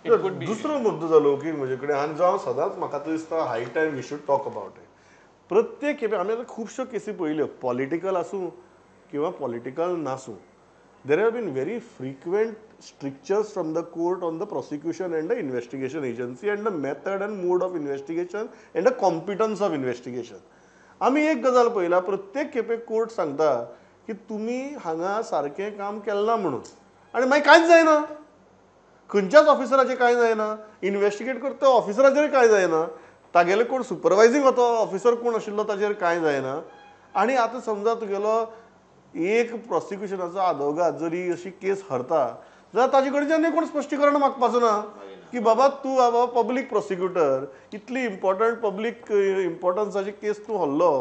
It could be. दुसरो मुद्दो जालो की म्हजे कडेन आनी जो हांव सदांच म्हाका तो दिसता high time we should talk about it. प्रत्येक खेपे आमी आतां खुबश्यो केसी पळयल्यो, पॉलिटिकल आसूं किंवा political नासूं, there have been very frequent strictures from the court on the prosecution and the investigation agency and the method and mode of investigation and the competence of investigation. आमी एक गजाल पळयला, प्रत्येक खेपे कोर्ट सांगता की तुमी हांगा सारकें काम केलें ना म्हणून, आनी मागीर कांयच जायना, खंयच्याच ऑफिसराचें कांय जायना, इन्वेस्टिगेट करता ऑफिसराचेर कांय जायना, तागेले कोण सुपरवायजींग होतो ऑफिसर कोण आशिल्लो ताचेर कांय जायना. आनी आतां समजा तुगेलो एक प्रोसिक्युशनाचो आदवोगाद जरी अशी केस हरता जाल्यार ताजे कडच्यान कोण स्पश्टीकरण मागपाचो ना की बाबा तूं बाबा पब्लीक प्रोसिक्युटर, इतली इम्पॉर्टंट पब्लीक इम्पॉर्टन्साची केस तूं हरलो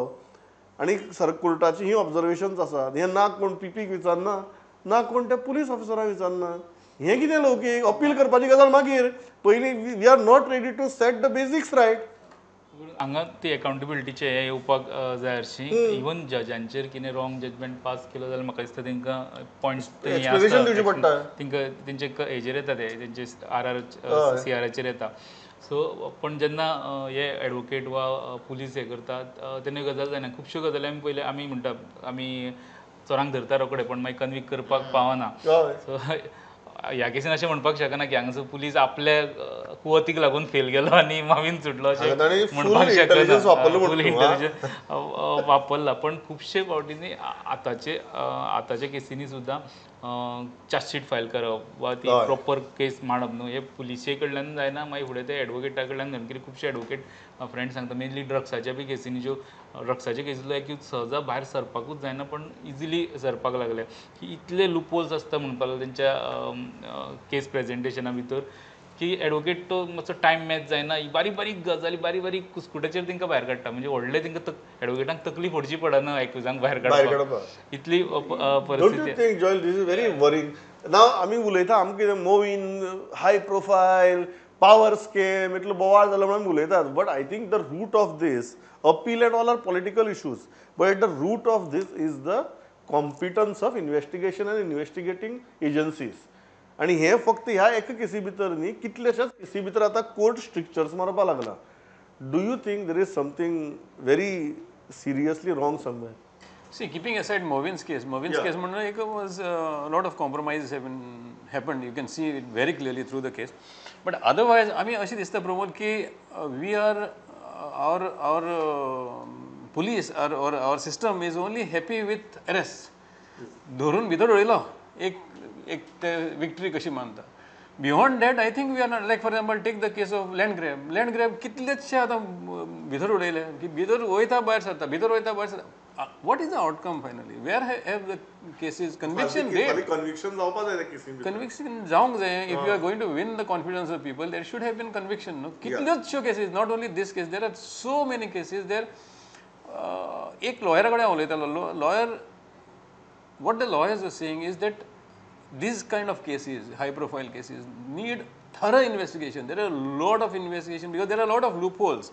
आनी सर कोर्टाची ही ऑब्जर्वेशन्स आसात, हें ना कोण पीपीक विचारना, ना कोण त्या पुलीस ऑफिसराक विचारना. हें कितें लौकीक अपील करपाची गजाल मागीर, पयलीं we are not ready to set the basics right. हांगा ती अकाउंटेबिलिटीचे हे येवपाक जाय हरशीं. इवन जजांचेर कितें रॉंग जजमेंट पास केलो जाल्यार म्हाका दिसता तांकां पॉयंट्स तांकां तेंचे हेजेर येता, ते तेंचे आर आर सी आराचेर येता. सो पण जेन्ना हे एडवोकेट वा पुलीस हे करतात तेन्ना गजाल जायना. खुबश्यो गजाली आमी पयले आमी म्हणटा आमी चोरांक धरता रोखडे, पण मागीर कन्विक्ट करपाक पावना. सो ह्या केसीन अशें म्हणपाक शकना की हांगासर पुलीस आपल्या कुवतीक लागून फेल गेलो आनी मावीन सुटलो अशें म्हणपाक शकना. फूल इंटेलिजन्स वापरला, पण खुबशे फावटींनी आतांचे आतांच्या केसींनी सुद्दां चार्जशीट फायल करप वा ती प्रॉपर केस मांडप न्हू हे पुलिसे कडल्यान जायना, मागीर फुडें ते एडवोकेटा कडल्यान जायना. कित्याक खुबशे एडवोकेट फ्रेंड सांगता मेनली ड्रग्साच्या बी केसींनी, ज्यो ड्रग्साच्या केसींतलो एक्यूज सहजा भायर सरपाकूच जायना पण इजिली सरपाक लागले की इतले लुपोल्स आसता म्हणपाक लागले तेंच्या केस प्रेजेंटेशना भितर की एडवोकेट तो मातसो टायम मॅच जायना, बारीक बारीक गजाली बारीक बारीक कुस्कुटाचेर तांकां भायर काडटा. म्हणजे व्हडले तांकां एडवोकेटांक तकली फोडची पडना एक्युजांक भायर काडपाक, इतली परिस्थिती. This is very worrying. ना आमी उलयता आमकां कितें Movin high profile power scam इतलो बोवाळ जालो म्हणून उलयतात, but I think the root of this appeal and all are political issues, but the root of this is the competence of investigation and investigating agencies. आनी हें फक्त ह्या एका केसी भितर न्ही, कितल्याशाच केसी भितर आतां कोर्ट स्ट्रिक्चर्स मारपाक लागला. Do you think there is something very seriously wrong somewhere? See, keeping aside Movin's case, Movin's case म्हणून एक was lot of compromise happened, you can see it very clearly through the case. But otherwise आमी अशें दिसता प्रमोद की we are our our police or our system is only happy with arrest. धरून भितर उडयलो एक एक ते विक्ट्री कशी मानता. Beyond that I think we are not, like for example take the case of land grab. Land grab कितलेशे आतां भितर उडयले की भितर वयता भायर सरता, भितर वयता भायर सरता. What is the outcome finally? Where have the cases conviction rate? Conviction जावपा जाय त्या केसीन. कन्विक्शन जावंक जाय. If you are going to win the confidence of people there should have been conviction. न्हू कितल्योचश्यो cases, not only this case, there are so many cases there. एक लॉयरा कडेन हांव उलयतालो, lawyer, what the lawyers are saying is that these kind of cases, high profile cases, need thorough investigation. There are a lot of investigation because there are a lot of loopholes.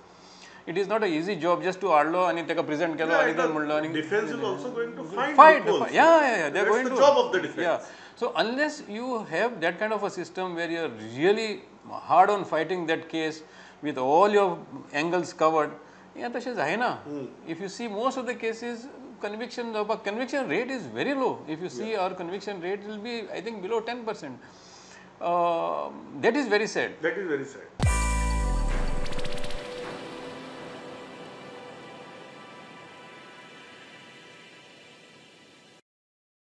It is not an easy job just to आडलो आनी ताका present केलो आनी ते म्हणलो आनी defence is also going to find loopholes. Yeah yeah yeah, they are going to job of the defence. Yeah, so unless you have that kind of a system where you are really hard on fighting that case with all your angles covered, हें तशें जायना. If you see most of the cases, conviction जावपाक conviction rate is very low. If you see our conviction rate will be I think below 10%. That is very sad. That is very sad.